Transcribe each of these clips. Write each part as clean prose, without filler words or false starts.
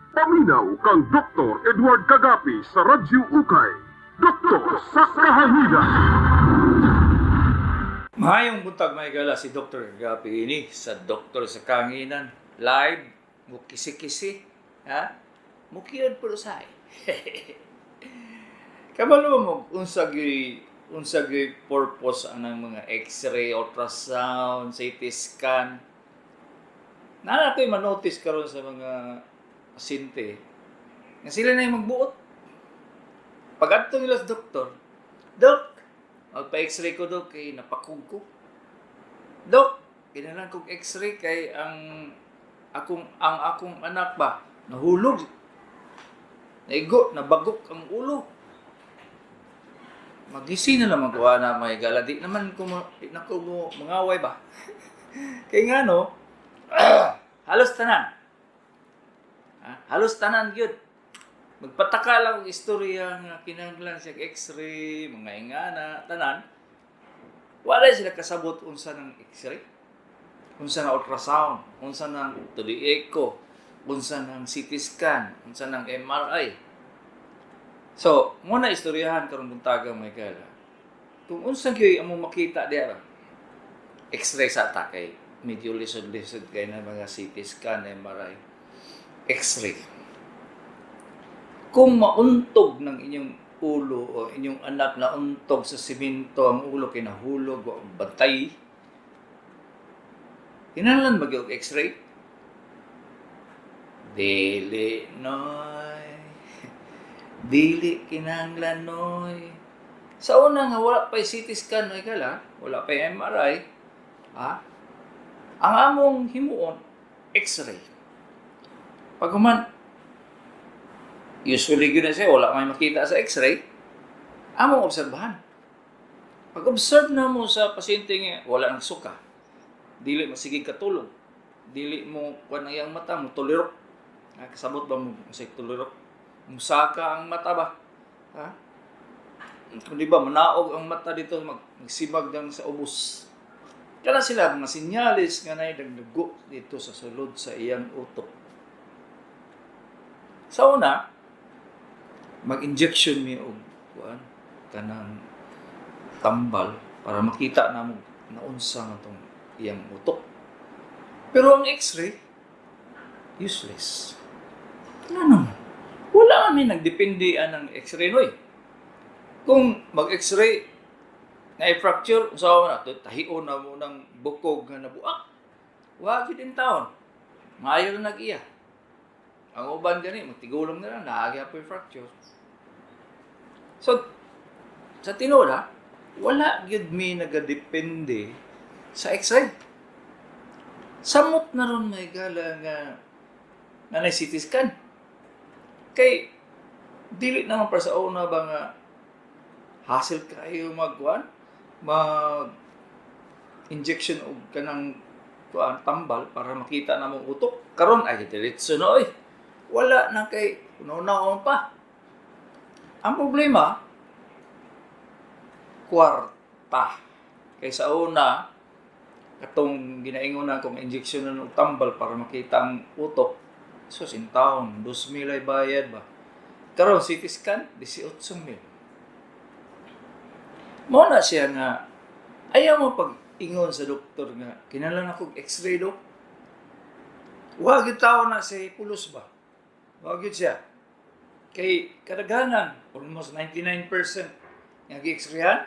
Paminaw kang Dr. Edward Kagapi sa Radyo Ukay. Doktor sa Kahanginan. Maayong buntag, mga higala, si Dr. Kagapi ini sa Doktor sa Kahanginan. Live, mukisi-kisi, ha? Mukiyod po say. Kabalo mo unsa gyud purpose anang mga X-ray, ultrasound, CT scan. Naa ko'y manotice karon sa mga pasyente nga sila na yung magbuot. Pag adto nila sa doktor, "Dok, magpa-X-ray ko, Dok, kay napakog ko. Dok, kinahanglan kog X-ray kay ang akong anak ba nahulog. Naigo, nabagok ang ulo." Magisi na naman ko na may gala. Di naman ko di na ko mo mangaway ba. Kay nga no, halos tanan. Ha? Halos tanan gyud. Magpataka lang og istorya nga kinahanglan siya og X-ray, mga ingana, tanan. Wala sila kasabot unsa ng X-ray. Unsa na ultrasound, unsa ng 2D echo, unsa ng CT scan, unsa ng MRI. So, mo na istoryahan karong buntaga, mga higala. Kung unsa gyud among makita diha ba? X-ray sa ta kay medyo lisod-lisod kay na mga CT scan, MRI. X-ray. Kung mauntog ng inyong ulo o inyong anak na untog sa simento ang ulo kay nahulog o bantay, kinahanglan ba gyud og X-ray? Dili noy. Dili kinahanglan noy. Sa una nga wala pa CT scan noy kala, wala pa MRI, ha? Ang among himuon, X-ray. Pag human, usually gyud na siya, wala may makita sa X-ray, among obserbahan. Pag observe na mo sa pasyente nga wala nang suka, dili masigig katulog, dili mo kuan ang iyang mata, mo tulirok. Ha, kasabot ba mo sa tulirok? Musaka ang mata ba? Ha? Kung di ba, manaog ang mata dito, magsimag lang sa ubos. Kana sila mga sinyalis nga naay nagdugo dito sa sulod sa iyang utok. Sa una, mag-injection mi og kuan kanang tambal para makita namo naunsa nga tong iyang utok. Pero ang X-ray, useless. Ano naman? Wala kami nagdepende anang X-ray noy. Kung mag-X-ray na fracture, usawa man ato, tahion na mo ng bukog nga nabuak. Wa gyud in taon. Maayo na nag-iya. Ang uban gani magtigulong na lang, naagi pa fracture. So, sa tinuod ha, wala gyud mi nagadepende sa X-ray. Samot na ron may gala nga nga na CT scan. Kay dili naman para sa una ba nga hassle kayo magkuan mag injection og kanang kuan tambal para makita na mong utok. Karon ay diretso na oy. Wala na kay una-unaon pa. Ang problema, kwarta. Kay sa una, katong ginaingon na kong injection na og tambal para makita ang utok, so in town, 2,000 ay bayad ba. Karon CT scan, 18,000. Mo na siya nga ayaw mo pag ingon sa doktor nga kinahanglan ako og X-ray, Dok. Wa gyud tao na si pulos ba. Wa gyud siya. Kay kadaghanan, almost 99% nga gi-X-rayan,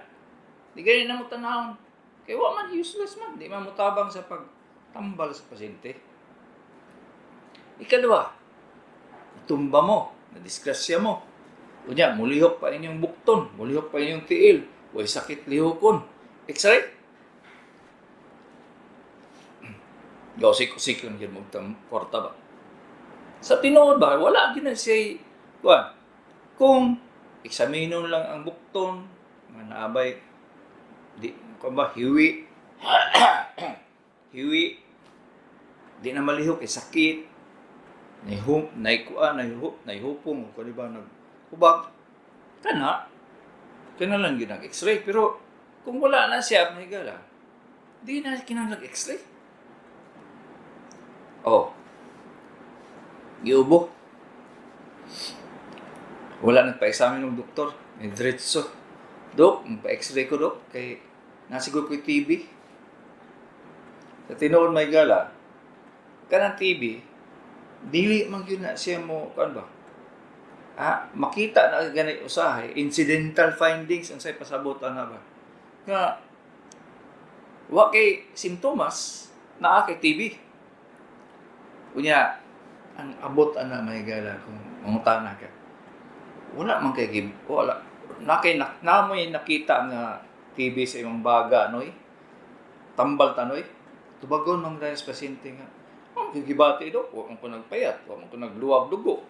di gani na mo tanawon. Kay wa man, useless man, di man motabang sa pagtambal sa pasyente. Ikaduha, tumba mo, nadisgrasya mo. Unya, mulihok pa inyong bukton, mulihok pa inyong tiil, way sakit lihokon. X-ray? Gausik-usik lang yun mo kwarta ba? Sa tinuod ba, wala gyud na siya kuan. Kung eksaminon lang ang bukton, nga naabay di kuan ba hiwi hiwi di na malihok kay sakit, nahum naikuan nahihu nahihupong ko di ba naghubag kana kinahanglan gyud nag X-ray. Pero kung wala na siya, mahigala, di na kinahanglan X-ray. Oh, giubo. Wala nagpa-examine ng doktor. May diretso. "Dok, magpa-x-ray ko, Dok. Kay nasiguro ko TB." Sa tinuod, mga higala, kanang TB, dili man gyud na siya mo, kuan ba? Ah, makita na gani usahay, incidental findings ang say pasabot ana ba? Nga wa kay simptomas, naa kay TB. Unya, ang abot ana, mga higala, kung mangutana ka, wala man kay gib, wala na kay na, na mo'y nakita nga TB sa imong baga noy, tambal tanoy, tubagon man dahil sa pasyente nga, "Ang gibati, Dok, wa man ko nagpayat, wa man ko nagluwag dugo."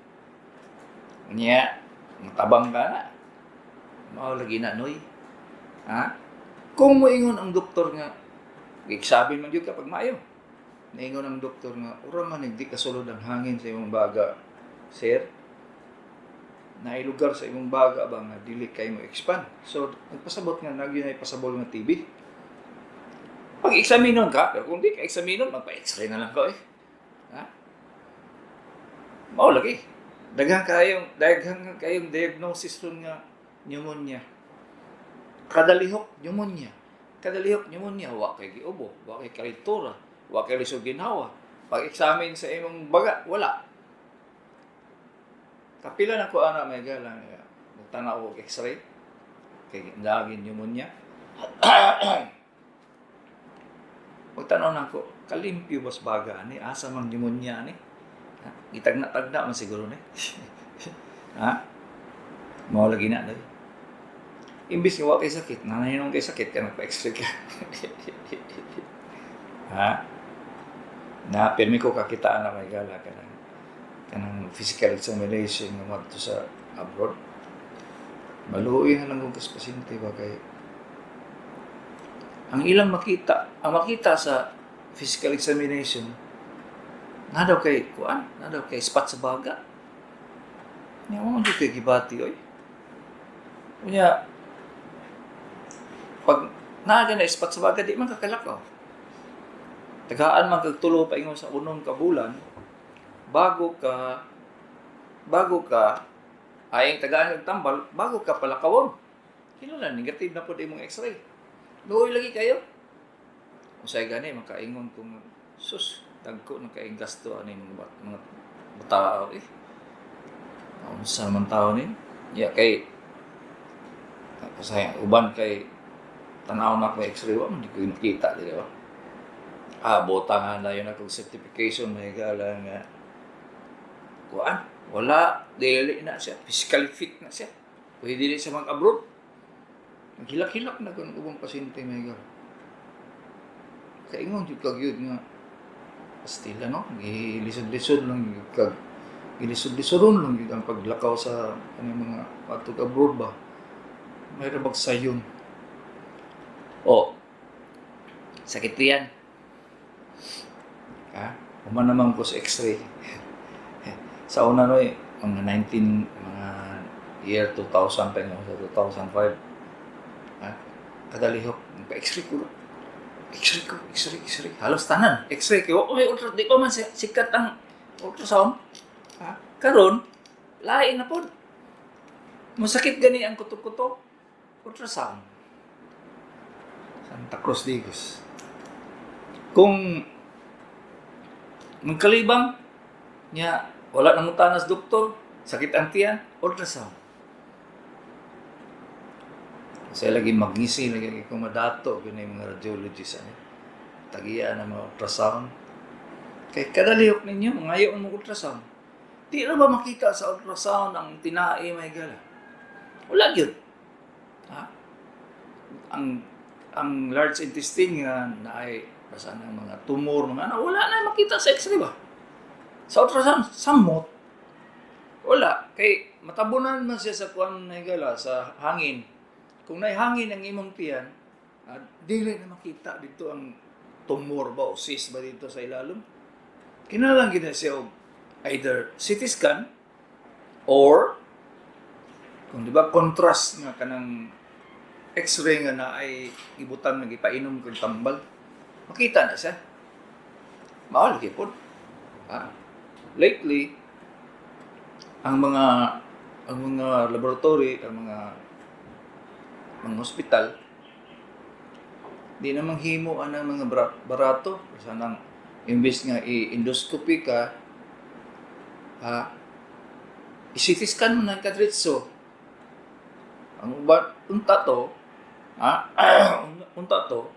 Nya, matabang ka na. Mao lagi na, noy. Ha? Kung moingon ang doktor nga, examine man gyud ka pag maayo. Naingon ang doktor nga, "Ura man hindi kasulod ang hangin sa imong baga, sir. Naay lugar sa imong baga ba nga dili kay mo expand." So, nagpasabot nga nagyud ay pasabol nga TB. Pag examinon ka, pero kung di ka examinon, magpa-x-ray na lang ka eh. Ha? Mao lagi. Daghan kayong diagnosis ron nga pneumonia. Kadalihok, pneumonia. Kadalihok, pneumonia. Wa kay giubo, wa kay kalitura, wa kay lisod ginhawa. Pag-examine sa imong baga, wala. Kapila na ko ana, mga higala, magtanaw og x-ray kay lagi pneumonia. Pagtanaw na ko, kalimpyo bas baga ani, asa mang pneumonia ani? Ha? Gitagna-tagna man siguro ni. Ha? Mao lagi na dai. Imbis nga wa kay sakit, nanay kay sakit ka, nagpa-x-ray ka. Ha? Na pirmi ko kakitaan na, mga higala, kanang physical examination nga madto sa abroad. Maluoy na lang kung kas pasyente ba kay ang ilang makita, ang makita sa physical examination, na daw kay kuan, na daw kay spot sa baga. Nya mo jud kay gibati oy. Unya pag naa na spot sa baga, di man kakalakaw. Tagaan man kag tulo paingon sa unom ka bulan bago ka ay tagaan kag tambal bago ka palakawon. Kinahanglan negative na pud imong x-ray. Luoy lagi kayo. Usay gani makaingon kung sus, dagko na kay gasto ani mga tao eh. Unsa man tao ni? Ya kay pasay uban kay tanaw na ko x-ray, wa man di ko makita di ba? Ah, botangan na yun akong certification, mga higala, nga kuan, wala, dili na siya, physically fit na siya. Pwede dili siya mag-abroad. Naghilak-hilak na ko ng ubang pasyente, mga higala. Kaingon jud kag yun nga pastila no, gilisod-lisod lang jud kag gilisod-lisodon lang jud ang paglakaw sa ano mga patug abroad ba. May rabag sayon. O, sakit yan. Ha? Human naman ko sa x-ray. Sa una no eh, mga 19, mga year 2000 pa yun, sa 2005. Ha? Kadalihok, pa-x-ray ko. X-ray ko, x-ray, x-ray. Halos tanan. X-ray kay wa may ultra, di pa man sikat ang ultrasound. Ha? Karon, lain na pod. Masakit gani ang kuto-kuto. Ultrasound. Santa Cruz Digos. Kung magkalibang niya, wala nang mutanas doktor, sakit ang tiyan, ultrasound. Kasi lagi magngisi, lagi ko madato, yun yung mga radiologist, ano. Tagiya ng mga ultrasound. Kay kadalihok ninyo, ngayon mo ultrasound. Di na ba makita sa ultrasound ang tinai, mga higala? Wala yun. Ha? Ang large intestine nga na ay basta ng mga tumor, mga ano, wala na makita sa x-ray ba? Sa ultrasound, samot. Wala. Kay matabunan man siya sa kuan na higala, sa hangin. Kung naihangin ang imong tiyan, dili na makita dito ang tumor ba o cyst ba dito sa ilalom. Kinahanglan gid na siya og either CT scan or kung di ba contrast nga kanang x-ray nga na ay ibutan nga gipainom kag tambal. Makita na siya. Mao lagi pod. Ah, lately Ang mga laboratory, ang mga hospital, di na manghimo anang mga barato. Sanang imbes nga i-endoscopy ka, ha, i-CT scan mo na kadritso. Ang uban unta to, ha, unta to,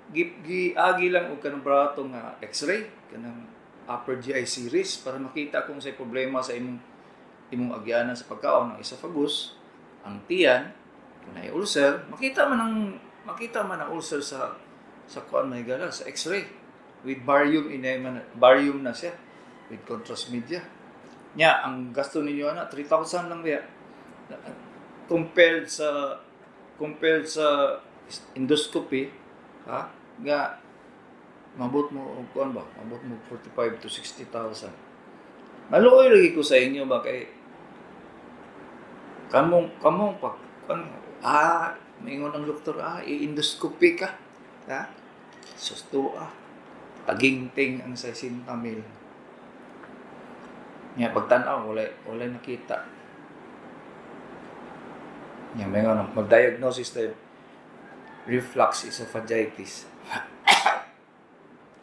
giagi lang og kanang barato nga X-ray, kanang upper GI series para makita kung say problema sa imong agyanan sa pagkaon, ang esophagus, ang tiyan, kung naay ulcer, makita man ang ulcer sa kuan, may gala sa X-ray with barium enema, barium na siya with contrast media. Nya ang gasto ninyo ana 3,000 lang biya. Compared sa endoscopy, ha, nga mabot mo og kuan ba, mabot mo 45 to 60,000. Maluoy lagi ko sa inyo ba kay kamong pag kuan, maingon ang doktor, i-endoscopy ka, ha, susto, taginting ang 60 mil. Nya pagtan-aw, wala nakita. Nya maingon mag-diagnosis tayo, reflux esophagitis.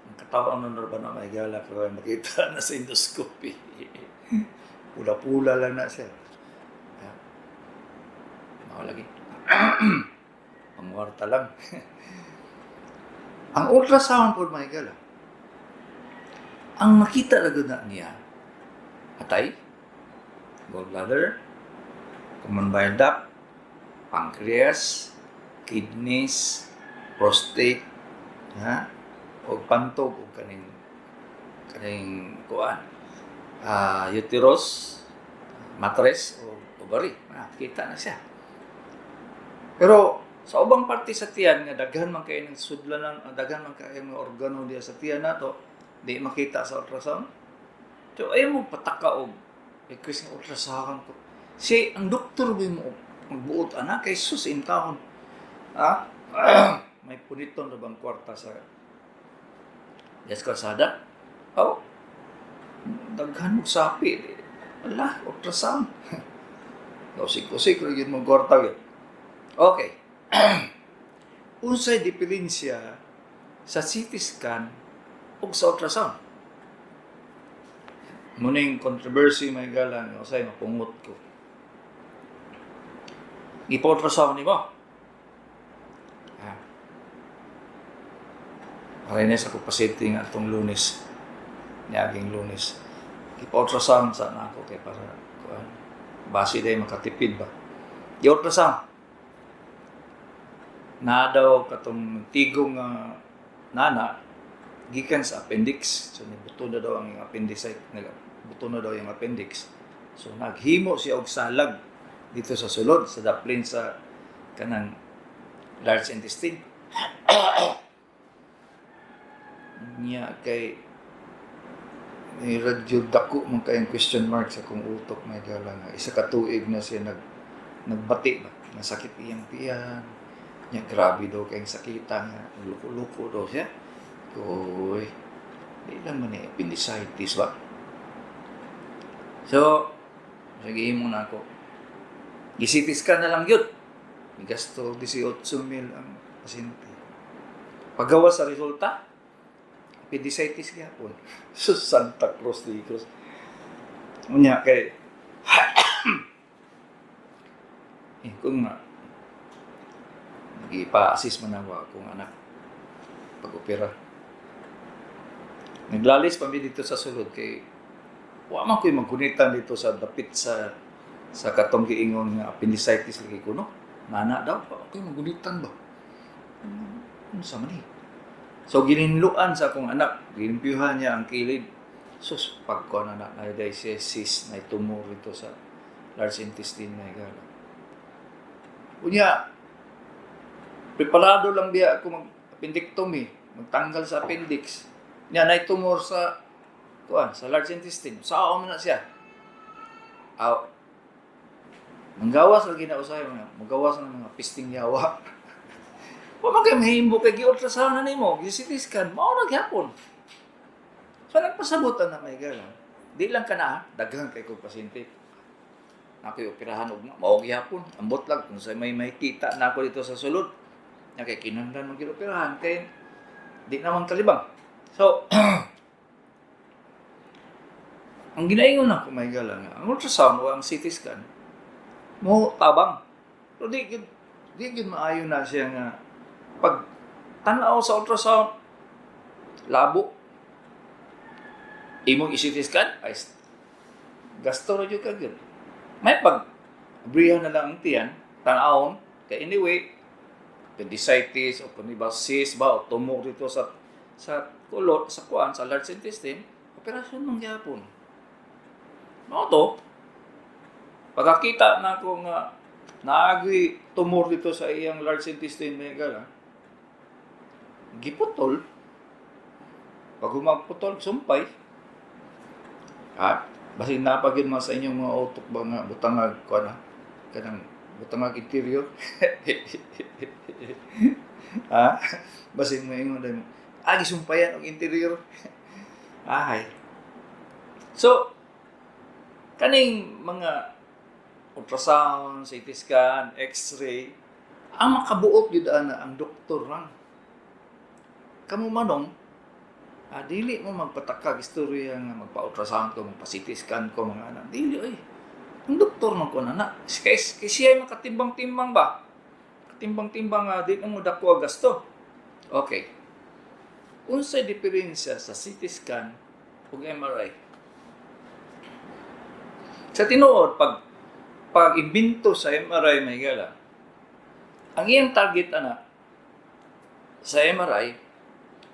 Ang katawan nun ba na may gala pero makita na sa endoscopy. Pula-pula lang na siya. Ha? Mao lagi. Pangwarta lang. Ang ultrasound po, may gala. Ang makita na gud na niya, atay, gallbladder, common bile duct, pancreas, kidneys, prostate, ha? O pantog o kaning kuan, uterus, matres o ovary. Kita na siya. Pero sa ubang parte sa tiyan nga daghan man kay ng sudlanan, daghan man kay mga organo diya sa tiyan nato, di makita sa ultrasound. So ay mo pataka og request ng ultrasound ko. Si ang doktor ba mo magbuot ana kay sus in taon. Ha? May puniton na bang kwarta sa Yes Kalsada? Oh. Daghan mo sapi. Ala, ultrasound. Usik-usik lagi mo kwarta gyud. Okay. Unsay diferensya sa CT scan ug sa ultrasound? Muning controversy, may galang, usay mapungot ko. Ipa-ultrasound nimo. Ha. Parenes ako pasyente nga atong Lunes. Niaging Lunes. Ipa-ultrasound sa nako kay para kuan. Basi day makatipid ba. I-ultrasound. Na daw katong tigong nga nana gikan sa appendix. So nibuto na daw ang appendix, buto na daw yung appendix. So naghimo siya og salag dito sa sulod sa daplin sa kanang large intestine. Nya kay may radyo dako man kayong question mark sa akong utok, may gala, nga isa ka tuig na siya nagbati ba, nasakit iyang tiyan nya, grabe daw kayong sakita nga luko-luko daw siya. Uy, di lang man eh, appendicitis ba? So sige mo na ako, gi-CT scan na lang yun. Gasto 18 mil ang pasyente. Paggawa sa resulta, appendicitis gyapon. Sus, Santa Cruz di Cruz. Unya kay eh kung nga gipa-assist man ako akong anak pag-opera. Naglalis pa mi dito sa sulod kay wa man ko'y magkunitan dito sa dapit sa katong giingon nga appendicitis lagi kuno. Nana daw, wa ko'y magunitan ba? Ano sa man eh? So gininluan sa akong anak, gilimpyuhan niya ang kilid. Sus, pagkuha na na na cyst na tumor ito sa large intestine na igala. Unya, preparado lang biya ako mag appendectomy, magtanggal sa appendix. Nya na tumor sa kuan sa large intestine. Sao man na siya. Aw. Manggawas lagi na usahay mga, magawas na mga pisting yawa. Wa man kay mahimbo kay gi-ultrasound na nimo, gi-CT scan, mao na gyapon. So nagpasabot na may gala. Di lang ka na, daghan kay kog pasyente. Nakoy operahan og mao gihapon. Ambot lang kung sa may makita na ako dito sa sulod. Nya kay kinahanglan man gyud operahan kay di naman kalibang. So, ang ginaingon nako, mga higala, nga ang ultrasound o ang CT scan mo tabang. Pero di gyud maayo na siya nga pag tan-aw sa ultrasound, labo. Imong i-CT scan ay gasto ra jud ka gyud. May pag abrihan na lang ang tiyan, tan-awon kay anyway appendicitis o kung iba cyst ba o tumor dito sa kulot, sa kuan, sa large intestine, operasyon man gyapon. Mao to, pagkakita na ako nga naagi tumor dito sa iyang large intestine, mga higala, giputol. Pag humagputol, sumpay. Ah, basin napagin man sa inyong mga utok ba nga butangag kuan na kanang butangag interior. Ha? Basin mo ingon dahil mo, ah, gisumpayan og interior. Ay. So, kaning mga ultrasound, CT scan, X-ray, ang makabuot gyud ana ang doktor lang. Kamo manong, dili mo magpatakag istorya nga magpa-ultrasound ko, magpa-CT scan ko, mga anak. Dili oy. Ang doktor man ko na na. Kay siya ay makatimbang-timbang ba? Katimbang-timbang nga di mo dako ang gasto. Okay. Unsay diferensya sa CT scan ug MRI? Sa tinuod, pag imbento sa MRI, mga higala, ang iyang target ana sa MRI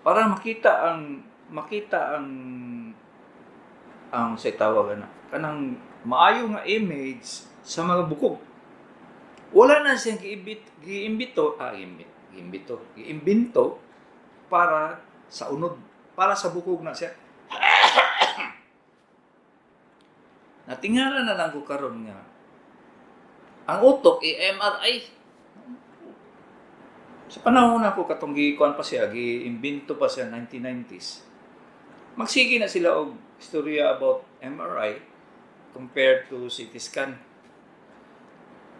para makita ang sa tawag ana kanang maayo nga image sa mga bukog. Wala na siyang giibit giimbito ah giimbit giimbito giimbento para sa unod, para sa bukog na siya. Natingala na lang ko karon nga ang utok i-MRI. Sa panahon ako katong gikuan pa siya, giimbento pa siya 1990s. Magsige na sila og istorya about MRI compared to CT scan.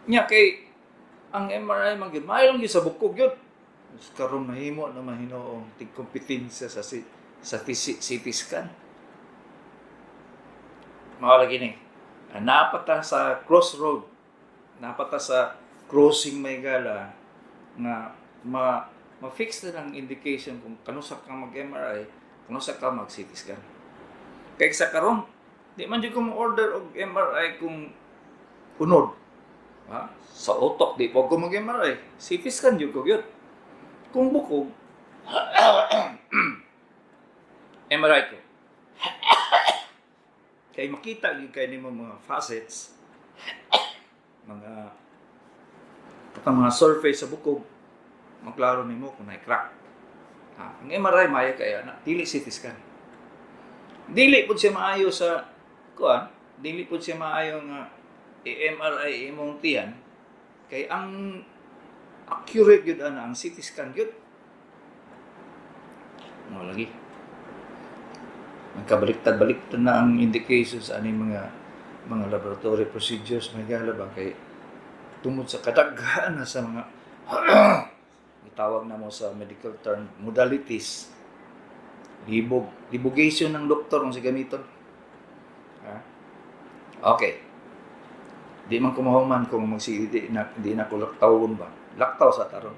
Nya kay ang MRI man gyud maayo lang gyud sa bukog gyud. Karon mahimo na mahinoong tig-kompetensya sa CT scan. Mao lagi ni. Napata sa crossroad, napata sa crossing, mga higala, nga ma ma-fix na lang indication kung kanusa ka mag-MRI, kanusa ka mag-CT scan. Kay sa karon, di man jud ko mo-order og MRI kung unod. Ha? Sa utok, di po ko mag-MRI. CT scan jud ko gyud. Kung bukog, MRI ko. Kay makita gyud kay nimo mga facets, mga katong mga surface sa bukog, maklaro nimo kung naay crack. Ha, ang MRI maayo kaya na, dili CT scan. Dili pud siya maayo sa kuan, dili pud siya maayo nga i-MRI imong tiyan kay ang accurate gyud ana ang CT scan gyud. Mo lagi. Magkabaliktad-baliktad na ang indications ani mga laboratory procedures, mga higala ba, kay tungod sa kadaghan na sa mga itawag na mo sa medical term modalities, libog libogation ng doktor kung sa gamiton, ha? Okay, di man ko mahuman kung magsige di na ko laktawon ba, laktaw sa taron.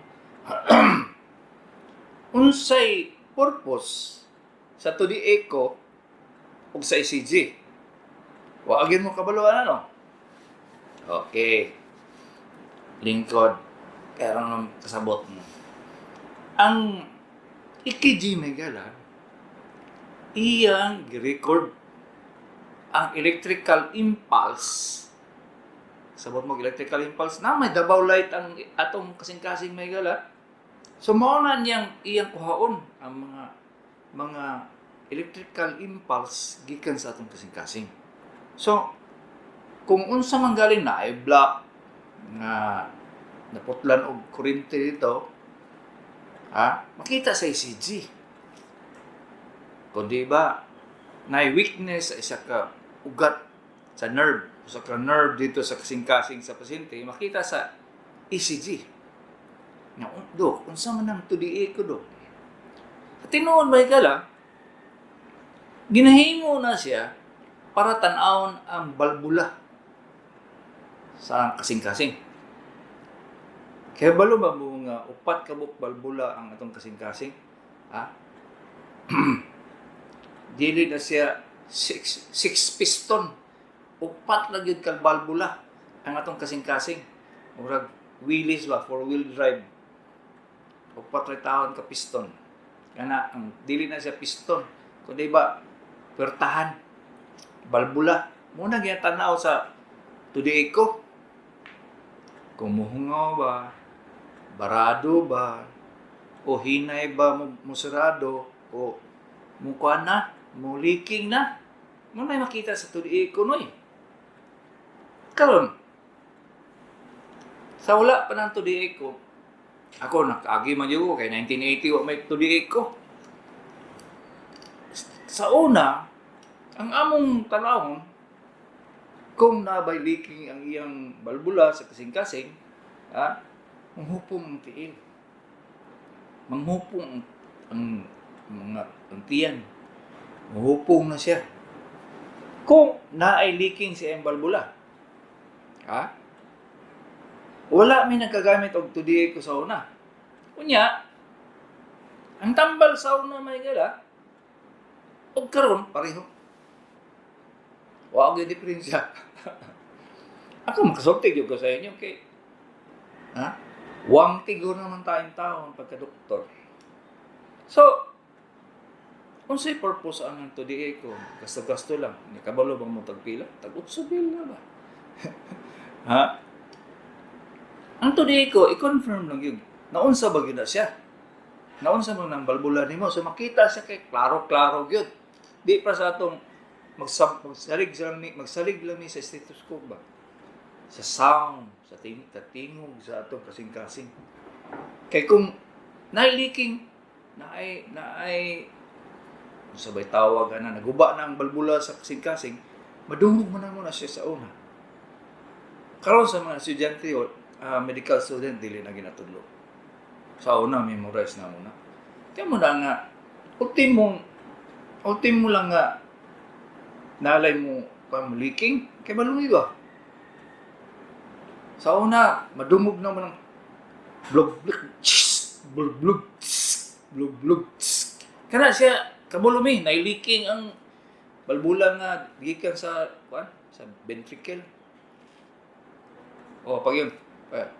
Unsay purpose sa 2D echo ug sa ECG? Wa gyud mo kabaluan, ano? Okay, lingkod kaya kasabot mo. Ang EKG, mga higala, iyang gi-record ang electrical impulse. Sabot mo electrical impulse na may Davao Light ang atong kasing-kasing, mga higala. So mao na niyang iyang kuhaon ang mga electrical impulse gikan sa atong kasing-kasing. So kung unsa man galing na ay block nga naputlan og kuryente dito, ha, makita sa ECG. Kung di ba Na weakness sa isa ka ugat sa nerve, sa ka nerve dito sa kasing-kasing sa pasyente, makita sa ECG. Nga, "Oh, Dok, unsa man ang 2D echo, Dok?" Sa tinuod ba higala, ginahimo na siya para tan-awon ang balbula sa kasing-kasing. Kaya balo ba mo nga upat ka buok balbula ang atong kasing-kasing? Ha? Dili na siya six piston. Upat lang gyud ka balbula ang atong kasing-kasing. Murag wheelies ba, four-wheel drive. Upat ra taon ka piston. Kana ang dili na siya piston, kundi ba pertahan, balbula. Muna tanaw sa 2D echo. Kung muhungaw ba, barado ba, o hinay ba mo musarado, o mukuan na, mo leaking na. Mo na makita sa 2D echo noy. Karon, sa wala pa ng 2D echo, ako nakaagi man jud ko kay 1980 wa may 2D echo. Sa una, ang among tanawon, kung nabay leaking ang iyang balbula sa kasing-kasing, ha, manghupong ang tiil. Manghupong ang mga ang tiyan. Manghupong na siya. Kung naay leaking sa iyang balbula. Ha? Wala mi nagkagamit og 2D echo sa una. Unya, ang tambal sa una may gala, og karon pareho. Wa gyud diferensya. Ako makasulti gyud ko sa inyo kay ha? Wang tigo naman tayong tao pagka-doktor. So, unsay purpose ang 2D echo? Gasto-gasto lang. Ni kabalo bang mo tagpila? Tag 8 bill na ba? Ha? Ang 2D echo, i-confirm lang yun. Naunsa ba gyud na siya? Naunsa mo nang balbula nimo? So makita siya kay klaro-klaro gyud. Di pa sa atong magsalig lang ni sa stethoscope ba? Sa sound, sa tingog sa atong kasing-kasing. Kay kung naay leaking, naay naay sabay tawag ana, naguba na ang balbula sa kasing-kasing, madungog man na mo na siya sa una. Karon sa mga estudyante o medical student, dili na ginatudlo. Sa una, memorize na muna. Kaya mo na nga, ultimo lang nga, nalay mo pa mo leaking, kay malungi ba? Sa una, madungog na mo ng blug blug tss, blug blug tss, blug blug tss. Kana siya kabulumi, nailiking ang balbula nga gikan sa kuan, sa ventricle. O pag yun, pag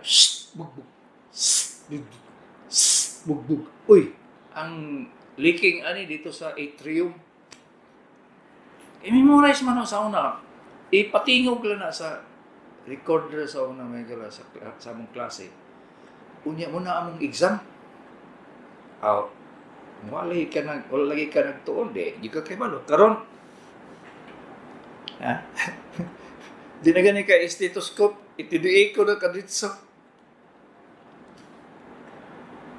shh, bug bug, shh, bug bug, shh, bug bug. Uy, ang leaking ani dito sa atrium. I-memorize man sa una. Ipatingog lang na sa recorder sa una may gala sa among klase. Unya mo na among exam. Aw, wala ka nag wala lagi ka nagtuon di ka kay balo. Karon ha? Di na gani ka stethoscope, itiduay ko na kaditso.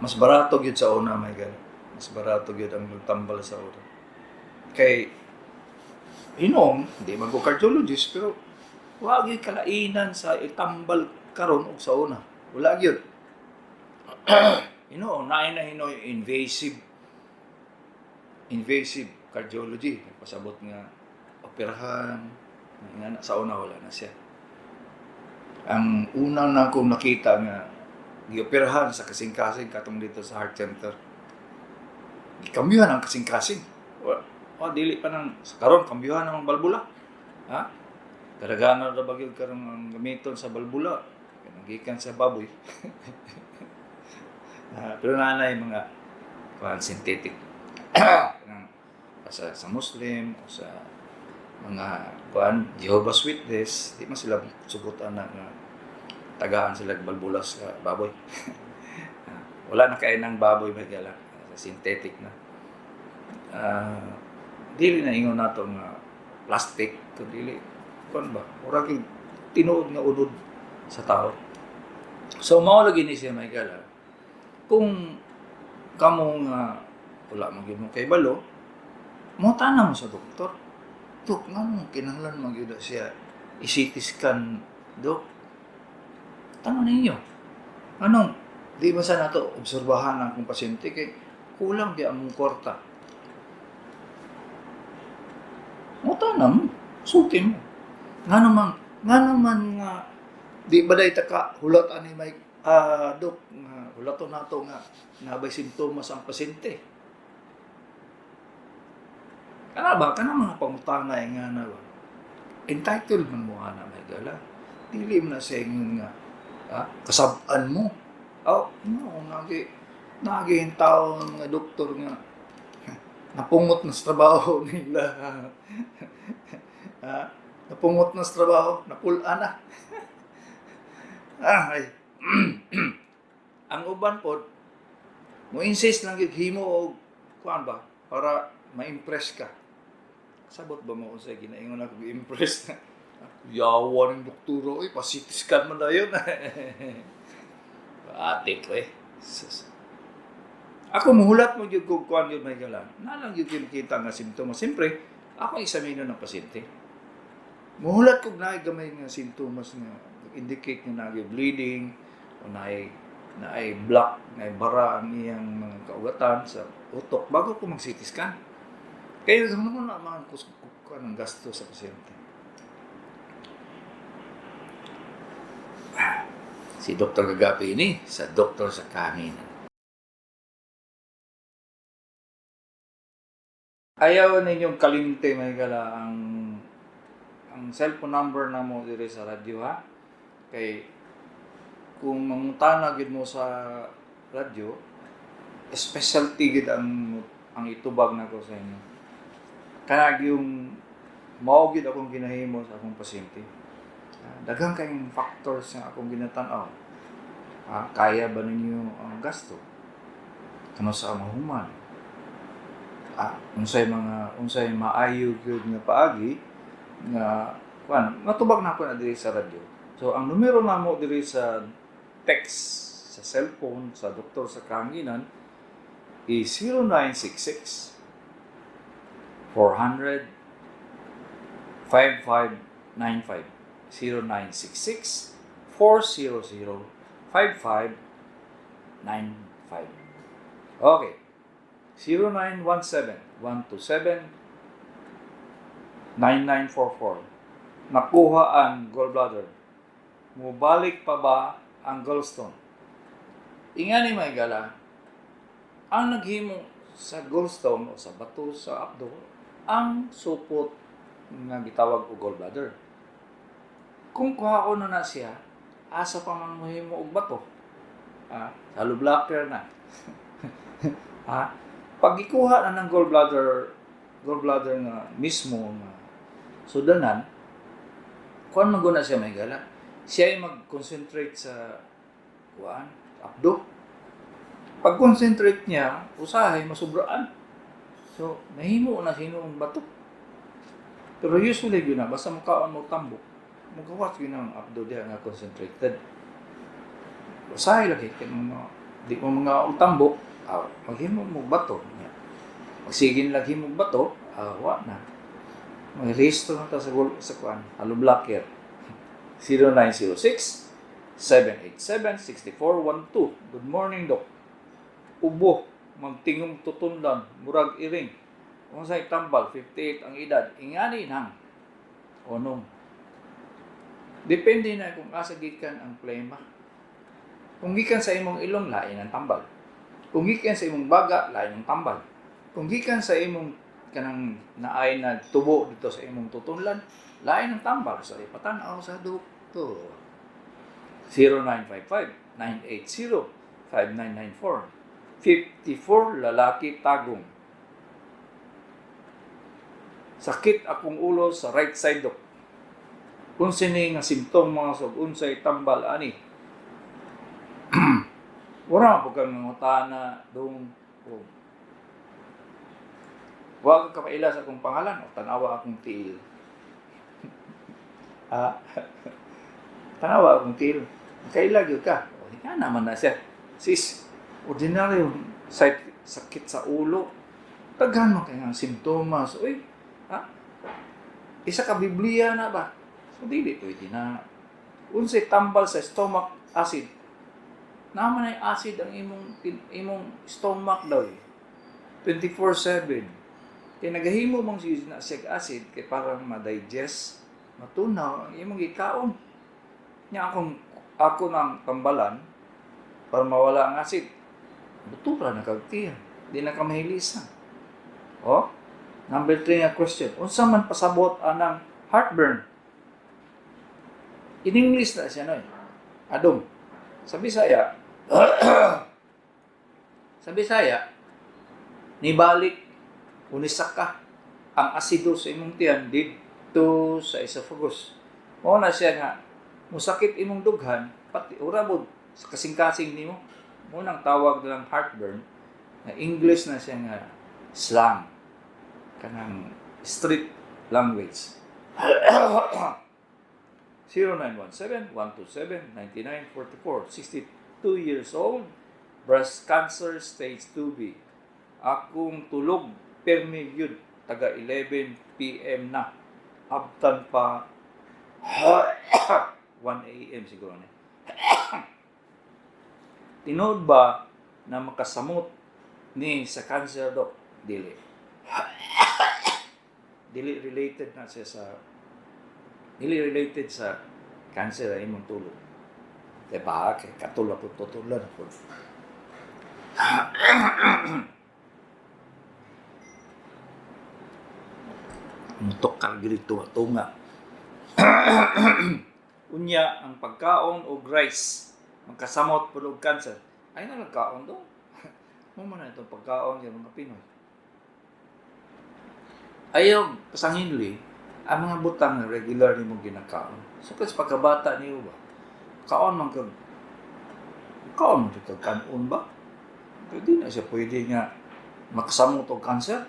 Mas barato gyud sa una may gala. Mas barato gyud ang magtambal sa una. Kay inom, di man ko cardiologist, pero wa gyud kalainan sa itambal karon og sa una. Wala gyud. Ino, naay na hinoy invasive cardiology. Nagpasabot nga operahan, nga na, sa una wala na siya. Ang una na akong nakita nga gioperahan sa kasing-kasing katong dito sa heart center. Gikambyuhan ang kasing-kasing. Wa, wa dili pa nang sa karon kambyuhan ang balbula. Ha? Kadaghanan ra ba gyud karon ang gamiton sa balbula? Kanang gikan sa baboy. Pero naanay mga kuan synthetic. Kanang sa Muslim o sa mga kuan Jehovah's Witness, di man sila sugutan na nga tagaan sila og balbula sa baboy. Wala na kay ng baboy magala, synthetic na. Dili na ingon nato nga plastic kun dili kuan ba, murag yung tinuod nga unod sa tao. So mao lagi ni siya may gala. Kung kamo nga wala man gyud mo kay balo, Mutana mo sa doktor. Dok, ngano kinahanglan man gyud na siya i-CT scan, dok? Tanong ninyo. Anong di ba sa nato obserbahan ang akong pasyente kay kulang di among kwarta. Mutana mo, sulti mo. Nga naman nga di ba day taka hulat ani may dok nga hulaton nato nga nabay simptomas ang pasyente. Kana ba kana mga pangutana nga na ba? Entitled man mo ana, may gala. Dili man na sa ingon nga kasab-an mo. Oh, no, nagi nagi yung tao mga doktor nga napungot na sa trabaho nila. Napungot na sa trabaho, napul-an na. Ay. Ang uban pod mo insist lang gyud himo og kuan ba para ma-impress ka. Sabot ba mo unsay ginaingon ako impress na? Yawa ng doktora, oy, pa-CT scan man dayon. Ate ko eh. Sus. Ako muhulat mo gyud kog kuan gyud, may gala. Na lang gyud gyud kita nga simptomas. Siyempre, ako eksamino ng pasyente. Muhulat kog naay gamay nga simptomas nga indicate nga naay bleeding o naay naay block, naay bara ang iyang mga kaugatan sa utok bago ko mag CT scan. Kaya mo na mga kuan ang gasto sa pasyente. Si Dr. Kagapi ini sa Doktor sa Kahanginan. Ayaw ninyong kalimte, may gala, ang cellphone number namo diri sa radyo, ha. Kay kung mangutana gid mo sa radyo, specialty gid ang itubag nako sa inyo. Kanag yung mao gid akong ginahimo sa akong pasyente. Daghang kayong factors nga akong ginatan-aw. Kaya ba ninyo ang gasto? Ano sa mahuman? Unsay maayo gyud nga paagi nga kuan matubag na ako na diri sa radyo. So ang numero namo diri sa text sa cellphone sa Doktor sa Kahanginan is 0966 400 5595, 0966 400 5595. Okay. 0917 127 9944. Nakuha ang gallbladder. Mubalik pa ba ang gallstone? Ingani, may gala, ang naghimo sa gallstone o sa bato sa apdo, ang supot nga gitawag og gallbladder. Kung kuhaon na na siya, asa pa man mohimo og bato? Hollow blocker na. Pag ikuha na ng gallbladder, gallbladder nga mismo nga sudanan, kuan man guna siya, may gala. Siya ay mag-concentrate sa kuan, apdo. Pag concentrate niya, usahay masubraan. So, nahimo na siya bato. Pero usually yun na, basta makaon mo tambok, magawas yun ang apdo diha nga concentrated. Usahay lagi, kay mga, di mo mga og tambok, maghimo mo bato. Magsigin lagi mo bato, wa na. Mag-rehistro na ta sa, sa kuan, hollow blocker. 0906 787 6412. Good morning, Doc. Ubo, magtingong tutundan, murag iring. Unsay tambal, 58 ang edad, ingani nang. Onong. Depende na kung asa gikan ang plema. Kung gikan sa imong ilong, lain ang tambal. Kung gikan sa imong baga, lain ang tambal. Kung gikan sa imong kanang naay na tubo dito sa imong tutunlan, lain ang tambal. So, ipatan-aw sa doktor. 0955-980-5994. 54, lalaki, Tagum. Sakit akong ulo sa right side, dok. Unsa ni nga simptomas ug unsay tambal ani? Wala po kang nangutana dong o wag ka kapaila sa akong pangalan o tanawa akong tiil. Tanawa akong tiil. Kaila gyud ka. O, nga naman na siya. Sis, ordinaryo sakit sa ulo. Daghan man kay nga simptomas. Uy, ha? Isa ka Biblia na ba? So dili pwede na. Unsay tambal sa stomach acid? Naa man ay acid ang imong stomach daw eh. 24/7. Kay nagahimo mang siya na siya acid kay parang ma-digest, matunaw ang imong gikaon. Nya ako nang tambalan para mawala ang acid. Butura na kag tiyan. Di na ka mahilisan. Oh, number 3 nga question. Unsa man pasabot anang heartburn? In English na siya, no? Adong. Sa Bisaya, nibalik unisa ka ang asido sa imong tiyan didto sa esophagus. Mao na siya nga musakit imong dughan pati ura mo sa kasing-kasing nimo. Mao nang tawag nilang heartburn na English na siya nga slang, kanang street language. 0917-127-9944, 62 years old, breast cancer stage 2B. Akong tulog permi gyud taga 11 PM na. Abtan pa 1 AM siguro ni. Tinuod ba na makasamot ni sa cancer, Dok? Dili. Dili related na siya sa dili related sa cancer ay imong tulog. Diba? Kay katulog ko, tutulan ako. Mutok ka gili tunga. Unya ang pagkaon og rice magkasamot pud og cancer. Ay na nagkaon do. Mo man na itong pagkaon sa mga Pinoy. Ayaw pasanginli ang mga butang na regular nimo ginakaon. So kasi pagkabata niyo ba? Kaon man kag kanon ba? Pwede na siya pwede nga makasamot og cancer.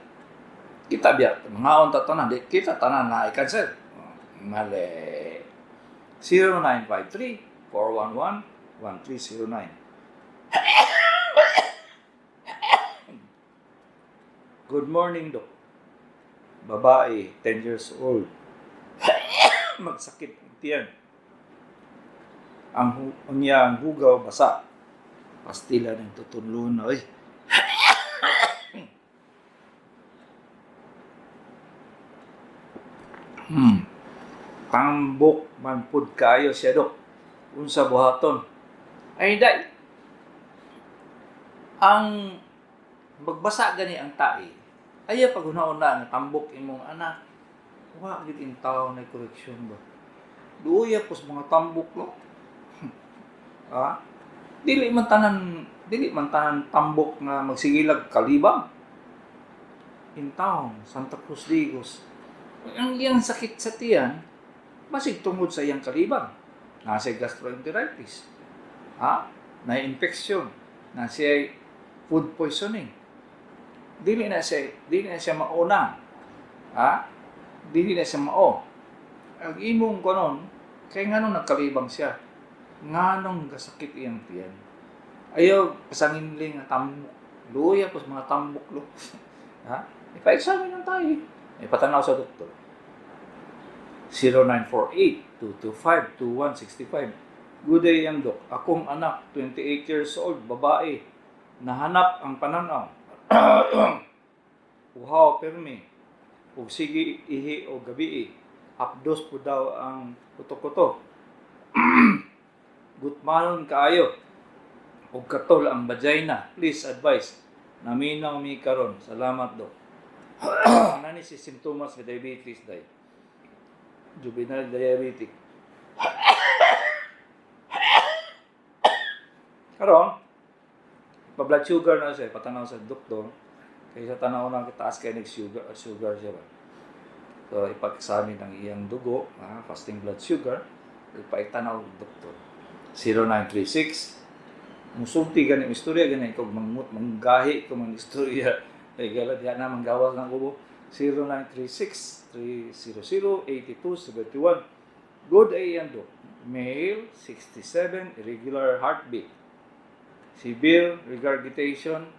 Kita biya mangaon ta tanan, di kita tanan na ay cancer. Mali. 0953 411 1309. Good morning, Dok. Babae, 10 years old. Magsakit ang tiyan. Ang unya ang hugaw basa. Pastila ng tutunlon na, oy. Tambok man pud kaayo siya, Dok. Unsa buhaton? Ay, day. Ang magbasa gani ang tae, ayaw pag una-una nga tambok imong anak. Wa gid in taon na koreksyon ba. Duya pos mga tambok lo. Ha? Dili man tanan tambok nga magsigilag kalibang. In town, Santa Cruz Digos. Ang iyang sakit sa tiyan, basig tungod sa iyang kalibang. Nasa gastroenteritis. Ha? Na-infection. Nasa food poisoning. Dili na siya mauna. Ha? Dili na siya mao. Ang imong konon, kay nganong nagkalibang siya? Nganong gasakit iyang tiyan? Ayaw, pasanginling nga tambok. Luya po sa mga tambok lo. Ha? Ipa-examine lang tayo. Ipatanaw sa doktor. 0948-225-2165. Good day, ang Dok. Akong anak, 28 years old, babae. Nahanap ang pananaw. Uhaw permi. Ug sige ihi o gabi. Hapdos po daw ang kuto-kuto. Gutmanon kaayo. Ug katol ang vagina. Please advise. Naminaw mi karon. Salamat, Dok. Nani si simptomas sa diabetes day. Juvenile diabetic. Karon, pa blood sugar na siya, patanaw sa doktor. Kaya sa tanaw na taas kay nag sugar, sugar siya ba. So ipag-examine ang iyang dugo, fasting blood sugar, ipaitanaw og doktor. 0936 musulti gani ang istorya gani kog mangut manggahi ko man istorya kay gala diha na manggawas ng kubo. 0936 300 8271. Good AM, Dok. Male, 67, irregular heartbeat, severe regurgitation,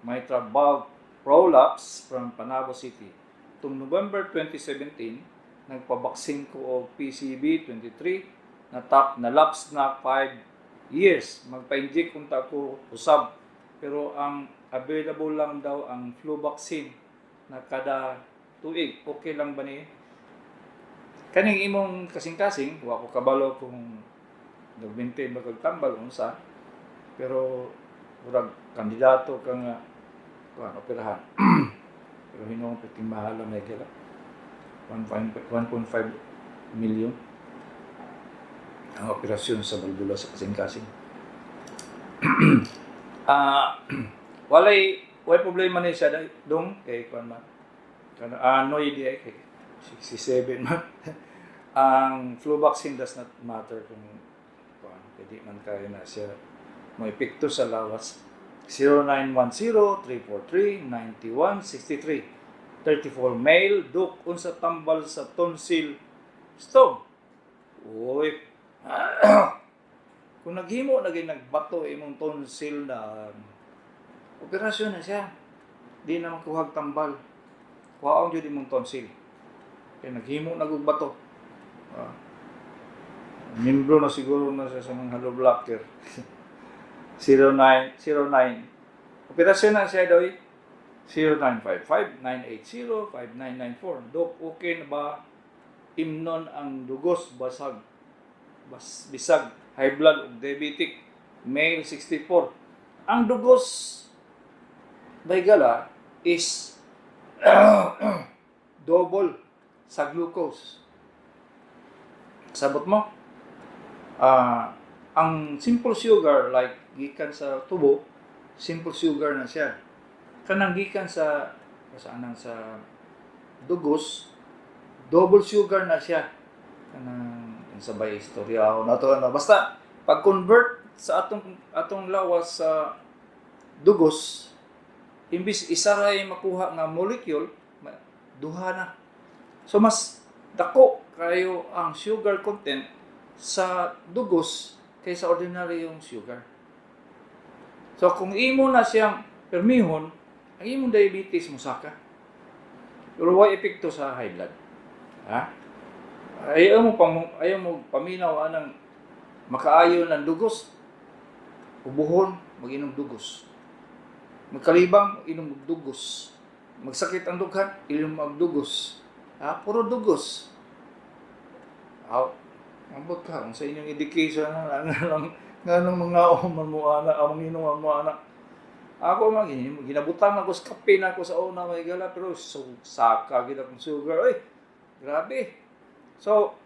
mitral valve Prolapse from Panabo City. Tung November 2017, nagpabaksin ko og PCV 23 na top na lapse na 5 years. Magpa-inject unta ko usab. Pero ang available lang daw ang flu vaccine na kada tuig. Okay lang ba ni? Kaning imong kasing-kasing, wa ko kabalo kung nag-maintain ba kag tambal unsa. Pero murag kandidato ka nga kuan, operahan. Pero hinuon perting mahala may gala. 1.5 million ang operasyon sa balbula sa kasing-kasing. Walay problema ni siya dong kay kuan man. Kana anoy di ay kay 67 man. Ang flu vaccine does not matter kung kuan, kay di man kayo na siya mo epekto sa lawas. 0910-343-9163. 34 male, Dok, unsa tambal sa tonsil stone? Uy. Kung naghimo na gyud nagbato imong tonsil na, operasyon na siya. Di na makuhag tambal. Kuhaon jud imong tonsil. Kay naghimo na og bato. Membro na siguro na siya sa mga hollow blocker. 0909. Operasyon na siya doy. 0955-980-5994. Dok, okay na ba imnon ang dugos basag bas, bisag high blood ug diabetic? Male 64. Ang dugos baygala is double sa glucose. Sabot mo? Ang simple sugar, like gikan sa tubo, simple sugar na siya. Kanang gikan sa anang sa dugos, double sugar na siya. Kanang sabay istorya ako na to, ano. Basta pag convert sa atong lawas sa dugos, imbis isa ra makuha nga molecule, duha na. So mas dako kayo ang sugar content sa dugos kaysa ordinary yung sugar. So kung imo na siyang permihon, ang imong diabetes musaka. Pero way epekto sa high blood. Ha? Ayaw mo paminaw anang makaayo ng dugos. Ubuhon, mag-inom dugos. Magkalibang, inom og dugos. Magsakit ang dughan, inom og dugos. Ha? Puro dugos. Aw, ambot ka kung sa inyong education na nganong mga man mo ana, ang manginom mo ana. Ako man ginabutang ako sa kape na ako sa una may gala, pero so, saka gid akong sugar. Oy, grabe. So,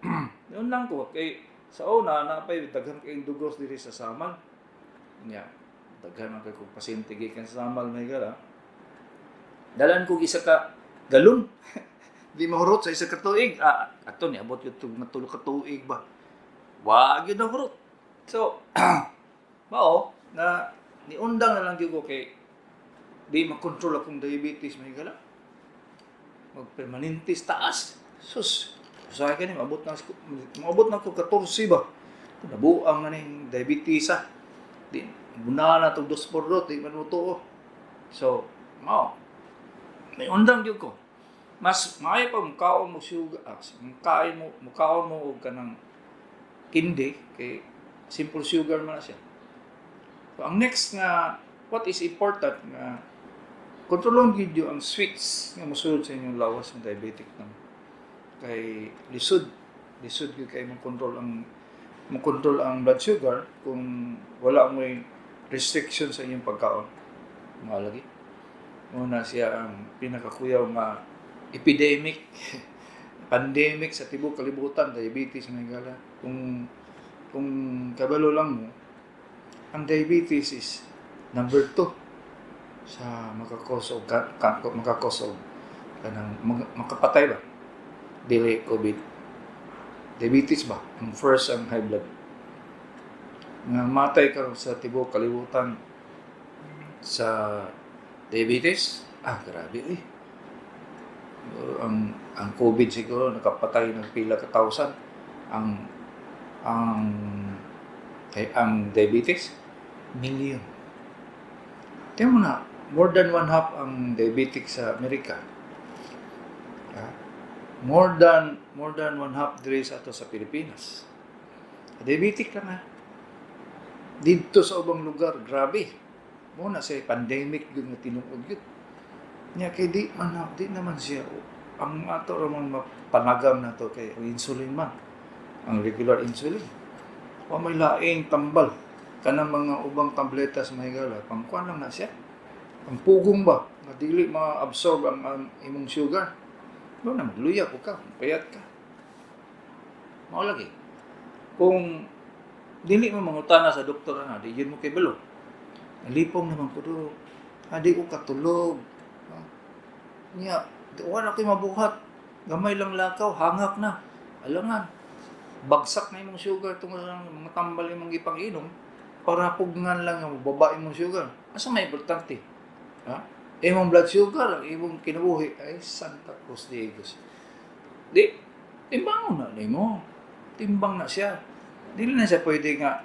yun lang ko kay sa una na pay daghan kay dugos diri sa Samal. Nya, daghan man kay kog pasyente gikan sa Samal may gala. Dalan ko isa ka galon. Di mahurot sa isa ka tuig. Ato ni abot gyud tug nga 3 ka tuig ba. Wa gyud nahurot. So, mao na niundang na lang gyud ko kay di makontrol akong diabetes may gala. Magpermanente taas. Sus, usahay kani maabot na ko 14 ba. Nabuang na ning diabetes ah. Di buna na tog dos por di man mo tuo. So, mao. Niundang gyud ko. Mas maayo pa mukaon mo sugar, mukaon mo og kanang kindi kay simple sugar man na siya. So, ang next nga what is important nga kontrolon gyud ang sweets nga mosulod sa inyong lawas ng diabetic nang kay lisod lisod gyud kay mo control ang blood sugar kung wala mo'y restriction sa inyong pagkaon. Mga lagi. Muna siya ang pinakakuyaw nga epidemic, pandemic sa tibuok kalibutan, diabetes may gala. Kung kabalo lang mo, ang diabetes is number 2 sa makakos og kanang makapatay ba, dili COVID, diabetes ba ang first, ang high blood nga matay karon sa tibuok kalibutan sa diabetes. Grabe eh. Ang COVID siguro nakapatay ng pila ka thousand, ang ang kay ang diabetes million. Tiyan mo na. More than one half ang diabetic sa Amerika. Ha? More than one half diri sa ato sa Pilipinas. Diabetic lang, ha. Didto sa ubang lugar, grabe. Mao na siya pandemic gyud nga tinuod gyud. Nya kay di naman siya ang ato ra man mapanagam nato kay ang insulin man. Ang regular insulin. Wa may laing tambal kanang mga ubang tabletas, mga higala, pangkuan lang na siya. Pangpugong ba nga dili ma-absorb ang imong sugar. Mao na magluya ko ka, payat ka. Mao lagi. Kung dili mo mangutana sa doktor ana, di gyud mo kabalo. Nalipong naman ko do. Ah, di ko katulog. Ah, nya, di wala ko'y mabuhat. Gamay lang lakaw, hangak na. Alangan. Bagsak na imong sugar tungod sa mga tambal imong gipang-inom para pugngan lang nga mababa imong sugar. Asa may importante? Ha? Imong blood sugar, ang imong kinabuhi ay Santa Cruz de Igos. Di, timbang na nimo. Timbang na siya. Dili na siya pwede nga,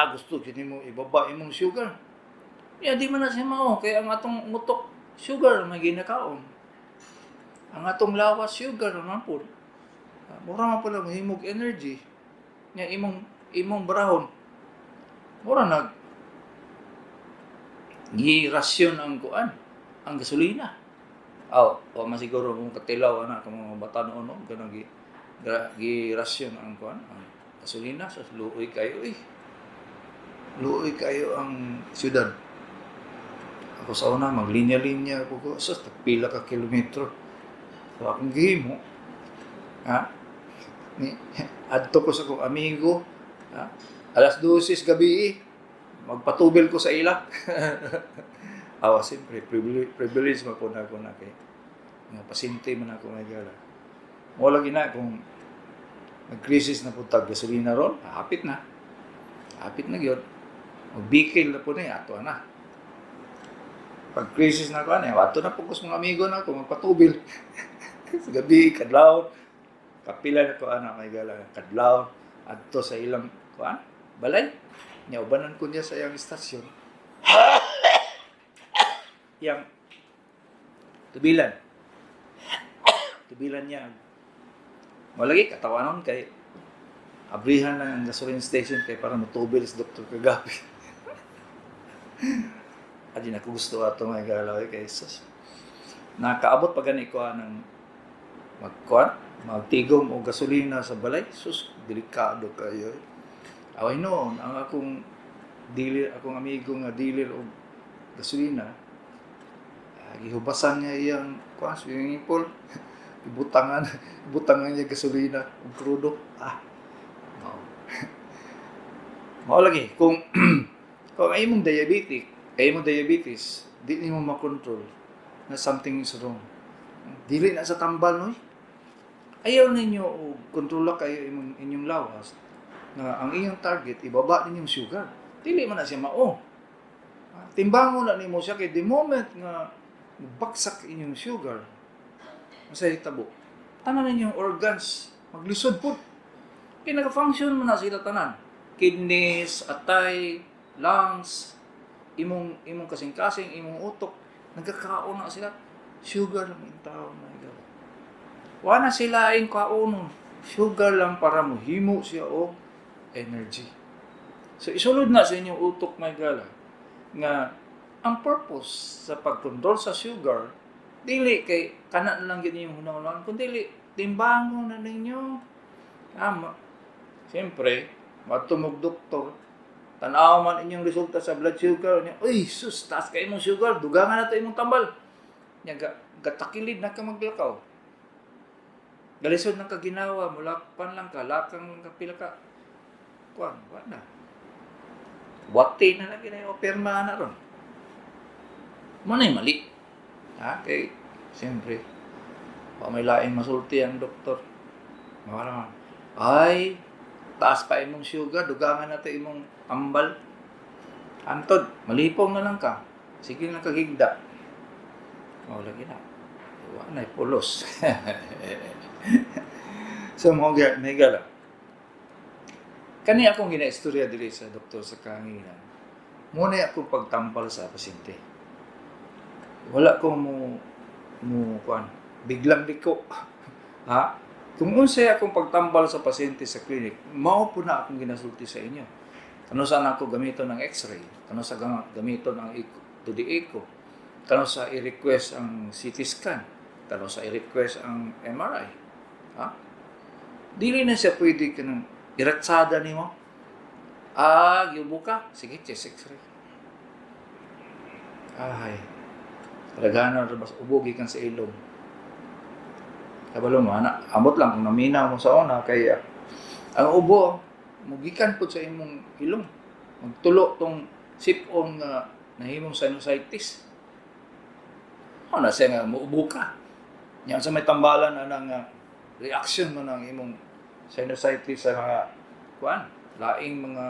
gusto kini mo ibaba imong sugar. Ya, di man na siya mao. Kaya ang atong ngutok, sugar may ginakaon. Ang atong lawas, sugar naman po. Ah, mura man pala mahimog energy. Nya imong barahon. Mura nag girasyon ang kuan, ang gasolina. Aw, o masiguro kung katilaw ana kung mga bata noon, no, ganang girasyon ang kuan, ang gasolina. So luoy kayo eh. Luoy kayo ang syudad. Ako sa una, maglinya-linya ako ko. So, pila ka kilometro. So, akong gihimo, ha? Ni, adto ko sa akong amigo, ha? Alas 12 gabi, eh, magpatubil ko sa ila. Awa, siyempre, privilege man po na ako na kay mga pasyente man ako may gala. Mo lagi na kung nag-crisis na po tag gasolina ron, hapit na. Hapit na gyud. Magbikil na po na, ato na. Pag crisis na ko, ano, ato na po ko sa mga amigo na ako, magpatubil. Sa gabi, kadlaw, kapila na ko, ana, may gala, kadlaw, adto sa ilang, kuan, balay. Nya, ubanan ko niya sa iyang istasyon. Yang tubilan. Tubilan niya. Malagi, katawanon kay abrihan lang ang gasoline station kay para matubil si Dr. Kagapi. Adi na ko gusto ato mga galaw kay sus. Nakaabot pa gani ko ng magkuan, magtigom og gasolina sa balay. Sus, delikado kayo. Away noon, ang akong dealer, akong amigo nga dealer og gasolina, gihubasan niya iyang kuan, swimming pool. Ibutangan niya gasolina ug krudo. Ah. Mao. Mao lagi kung ay imong diabetic, ay imong diabetes, di nimo makontrol na something is wrong. Dili na sa tambal, noy. Ayaw ninyo og kontrola kayo imong inyong lawas nga ang inyong target ibaba ninyong sugar. Dili man na siya mao. Ah, timbangon na nimo siya kay the moment nga bagsak inyong sugar, masay tabo. Tanan ninyong organs maglisod pud. Kay naka-function man na sila tanan. Kidneys, atay, lungs, imong kasing-kasing, imong utok, nagkakaon na sila. Sugar lang yung tao na ikaw. Wa na sila ang kaonon. Sugar lang para mohimo siya og energy. So isulod na sa inyong utok, may gala, nga ang purpose sa pagkontrol sa sugar dili kay kana na lang gyud inyong hunahunaan, kun dili timbangon na ninyo. Tama. Siyempre, matumog doktor, tanaw man inyong resulta sa blood sugar niya, "Uy, sus, taas kay imong sugar, dugangan na to imong tambal." Nya ga, gatakilid na ka maglakaw. Galisod ng kaginawa, mulakpan lang ka, lakang lang ka, pila ka. Kuan, wala na. Wati na lang gina pirma na ron. Mo na mali. Ha? Kay, siyempre, pa may laing masulti ang doktor. Mao naman. "Ay, taas pa imong sugar, dugangan na to imong tambal." Antod, malipong na lang ka. Sige lang kagigda. Mao lagi na. Wa na pulos. So mo may gala. Kani akong ginaistorya diri sa doktor sa kahanginan. Mo na akong pagtampal sa pasyente. Wala ko mo mo kuan, biglang liko. Ha? Kung unsay akong pagtambal sa pasyente sa clinic, mao po na akong ginasulti sa inyo. Kano sa ako gamiton ng x-ray, kano sa gamiton ang echo, to the echo, kano sa i-request ang CT scan, kano sa i-request ang MRI. Ha? Dili na siya pwede kanang iratsada nimo. Ah, giubo ka? Sige, chest x-ray. Ay, kadaghanan ra bas ubo gikan sa ilong. Kabalo mo, ana, amot lang kung naminaw mo sa una, kay ang ubo, mugikan pud sa imong ilong. Magtulo tong sipon nga nahimong sinusitis. Ano na siya nga, muubo ka. Yan sa may tambalan na nga reaction mo ng imong sinusitis sa mga kuan, laing mga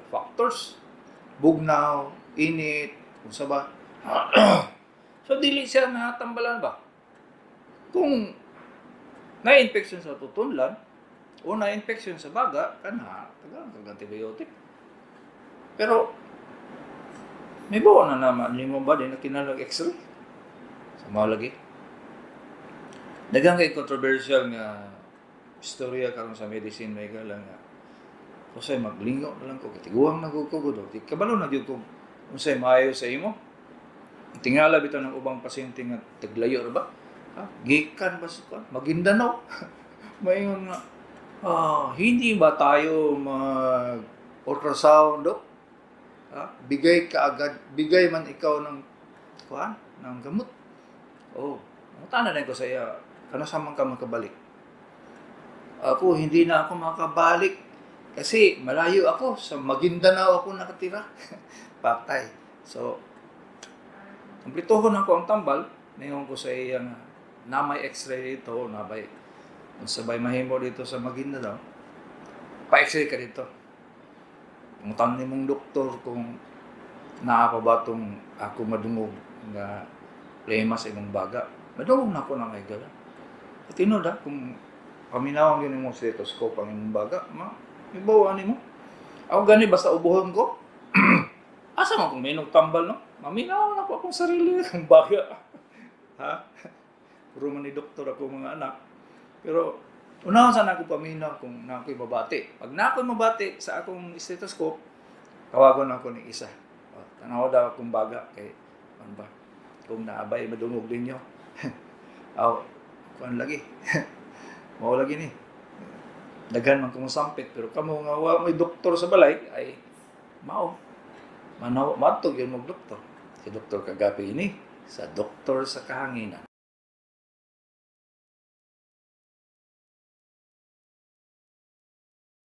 factors. Bugnaw, init, kung sa ba. So dili siya natambalan ba? Kung na-infection sa tutunlan o na-infection sa baga, kana, tagaan kag antibiotic. Pero may bawa na naman nimo ba di na kinahanglan x-ray? Sa mao lagi. Daghang kay controversial nga istorya karon sa medicine, may gala nga usay maglingaw na lang ko kay tiguang na gud ko gud. Di kabalo na gyud ko unsay maayo sa imo. Tingala bitaw ng ubang pasyente nga taglayo ra ba? Ha? Gikan ba sa kuan? Maguindanao. Maingon nga, hindi ba tayo mag ultrasound, dok? Ha? Bigay ka agad, bigay man ikaw ng kuan, ng gamot. Oh, mutana na ko sa iya, kano sa man ka makabalik? Ako, hindi na ako makabalik kasi malayo ako, sa Maguindanao ako nakatira. Patay. So, kumplituhon ako ang tambal, ningon ko sa iya nga, na may x-ray dito, na may sabay mahimo dito sa Maguindanao, pa-x-ray ka dito. Pangutan nimong doktor kung naa pa ba tong ako madungog nga plema sa imong baga. Madungog na ako na may gala. Sa tinuod ha, kung paminawan gyud nimo stethoscope ang imong baga, ma, ibawa nimo. Ako gani basta ubuhon ko. Asa man kung mainog tambal, no? Maminaw na ko akong sarili ang baga. Ha? Puro man ni doktor ako mga anak. Pero unahon sa nako paminaw kung na ako'y mabati. Pag na ako'y mabati sa akong stethoscope, tawagon ako ni isa. O, tanaw daw akong baga kay ano ba? Kung naabay madungog ninyo. Aw, kuan lagi. Mao lagi ni. Daghan man kong sampit pero kamo nga wa may doktor sa balay ay mao. Manaw madto gyud mo doktor. Si Doktor Kagapi ini sa Doktor sa Kahanginan.